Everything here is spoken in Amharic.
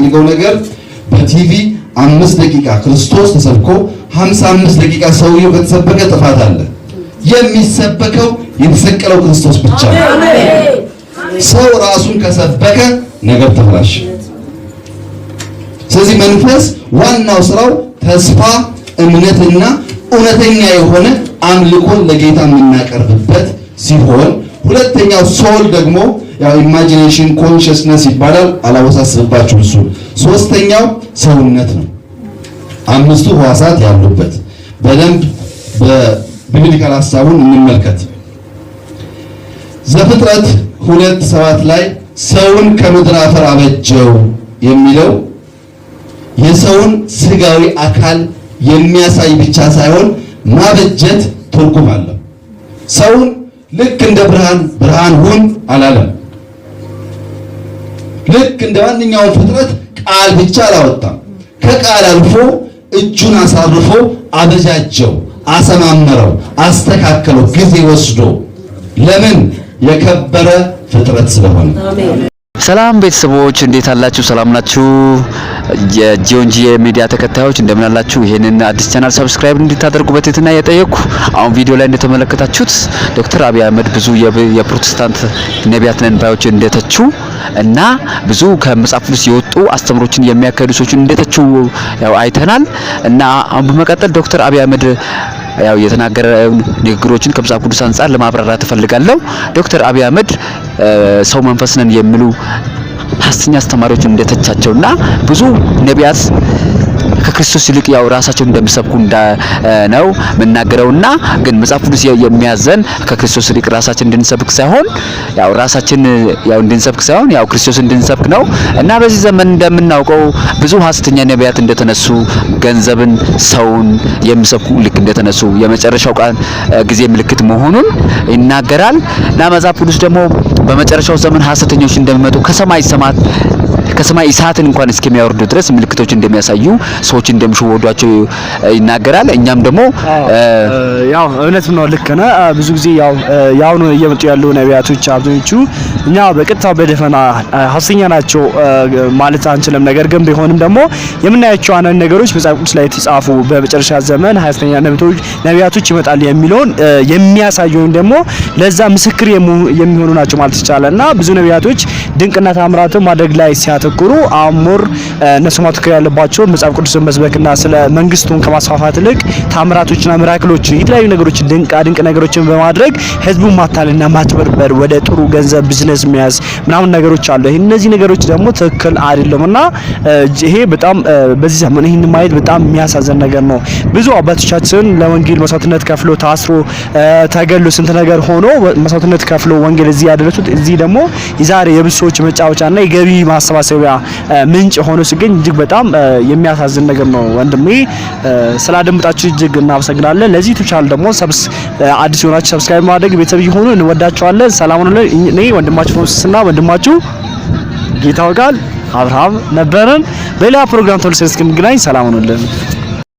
የምፈልገው ነገር በቲቪ 5 ደቂቃ ክርስቶስ ተሰብኮ 55 ደቂቃ ሰውየው ከተሰበከ ጥፋት አለ። የሚሰበከው የተሰቀለው ክርስቶስ ብቻ ነው። ሰው ራሱን ከሰበከ ነገር ተበላሸ። ስለዚህ መንፈስ ዋናው ስራው ተስፋ፣ እምነትና እውነተኛ የሆነ አምልኮን ለጌታ የምናቀርብበት ሲሆን ሁለተኛው soul ደግሞ ያው imagination consciousness ይባላል። አላወሳስብባችሁም እሱ። ሶስተኛው ሰውነት ነው። አምስቱ ህዋሳት ያሉበት በደንብ በ biblical ሀሳቡን እንመልከት። ዘፍጥረት 2:7 ላይ ሰውን ከምድር አፈር አበጀው የሚለው የሰውን ስጋዊ አካል የሚያሳይ ብቻ ሳይሆን ማበጀት ትርጉም አለው። ሰውን ልክ እንደ ብርሃን ብርሃን ሁን አላለም። ልክ እንደ ማንኛውም ፍጥረት ቃል ብቻ አላወጣም። ከቃል አልፎ እጁን አሳርፎ አበጃጀው፣ አሰማመረው፣ አስተካከለው ጊዜ ወስዶ። ለምን? የከበረ ፍጥረት ስለሆነ። ሰላም ቤተሰቦች፣ እንዴት አላችሁ? ሰላም ናችሁ? የጂኦንጂ የሚዲያ ተከታዮች እንደምን አላችሁ? ይሄንን አዲስ channel subscribe እንድታደርጉ በትህትና እየጠየቅኩ፣ አሁን ቪዲዮ ላይ እንደተመለከታችሁት ዶክተር አብይ አህመድ ብዙ የፕሮቴስታንት ነቢያት ነን ባዮች እንደተቹ እና ብዙ ከመጽሐፍ ቅዱስ የወጡ አስተምሮችን የሚያካሂዱ ሰዎችን እንደተቹ ያው አይተናል። እና አሁን በመቀጠል ዶክተር አብይ አህመድ ያው የተናገረ ንግግሮችን ከመጽሐፍ ቅዱስ አንጻር ለማብራራት እፈልጋለሁ። ዶክተር አብይ አህመድ ሰው መንፈስ ነን የሚሉ ሐሰተኛ አስተማሪዎችን እንደተቻቸውና ብዙ ነቢያት ከክርስቶስ ይልቅ ያው ራሳቸውን እንደሚሰብኩ እንዳ ነው የምናገረውና ግን መጽሐፍ ቅዱስ የሚያዘን ከክርስቶስ ይልቅ ራሳችን እንድንሰብክ ሳይሆን ያው ራሳችን ያው እንድንሰብክ ሳይሆን ያው ክርስቶስ እንድንሰብክ ነው። እና በዚህ ዘመን እንደምናውቀው ብዙ ሐሰተኛ ነቢያት እንደተነሱ፣ ገንዘብን፣ ሰውን የሚሰብኩ ልክ እንደተነሱ የመጨረሻው ቃል ጊዜ ምልክት መሆኑን ይናገራል። እና መጽሐፍ ቅዱስ ደግሞ በመጨረሻው ዘመን ሐሰተኞች እንደሚመጡ፣ ከሰማይ ሰማት ከሰማይ እሳትን እንኳን እስከሚያወርዱ ድረስ ምልክቶች እንደሚያሳዩ፣ ሰዎች እንደሚሸወዷቸው ይናገራል። እኛም ደግሞ ያው እውነት ነው፣ ልክ ነህ። ብዙ ጊዜ ያው ያሁኑ እየመጡ ያሉ ነቢያቶች አብዛኞቹ እኛ በቀጥታ በደፈና ሐሰተኛ ናቸው ማለት አንችልም። ነገር ግን ቢሆንም ደግሞ የምናያቸው አንዳንድ ነገሮች መጽሐፍ ቅዱስ ላይ የተጻፉ በመጨረሻ ዘመን ሐሰተኛ ነቢያቶች ይመጣሉ የሚለውን የሚያሳዩ ወይም ደግሞ ለዛ ምስክር የሚሆኑ ናቸው ማለት ይቻላል። እና ብዙ ነቢያቶች ድንቅና ታምራትን ማድረግ ላይ ሲያተኩሩ አሁን more እነሱ ማተኮር ያለባቸው መጽሐፍ ቅዱስን መስበክና ስለ መንግስቱን ከማስፋፋት ይልቅ ታምራቶችና miracle ኦችን፣ የተለያዩ ነገሮችን፣ ድንቃ ድንቅ ነገሮችን በማድረግ ህዝቡን ማታለልና ማጭበርበር፣ ወደ ጥሩ ገንዘብ ቢዝነስ መያዝ ምናምን ነገሮች አሉ። እነዚህ ነገሮች ደግሞ ትክክል አይደለም እና ይሄ በጣም በዚህ ዘመን ይህን ማየት በጣም የሚያሳዝን ነገር ነው። ብዙ አባቶቻችን ለወንጌል መስዋዕትነት ከፍሎ፣ ታስሮ፣ ተገሎ፣ ስንት ነገር ሆኖ መስዋዕትነት ከፍሎ ወንጌል እዚህ ያደረሱት እዚህ ደግሞ የዛሬ የብዙ ሰዎች መጫወቻና የገቢ ማሰባሰቢያ ምንጭ ሆኖ ሲገኝ እጅግ በጣም የሚያሳዝን ነገር ነው። ወንድሜ፣ ስላደምጣችሁ እጅግ እናመሰግናለን። ለዚህ YouTube channel ደግሞ አዲስ የሆናችሁ subscribe ማድረግ ቤተሰብ ይሁኑ። እንወዳችኋለን። ሰላም ሁኑልን። እኔ ወንድማችሁ ፎስና ወንድማችሁ ጌታው ቃል አብርሃም ነበርን። በሌላ ፕሮግራም ተመልሰን እስክንገናኝ ሰላም ሁኑልን።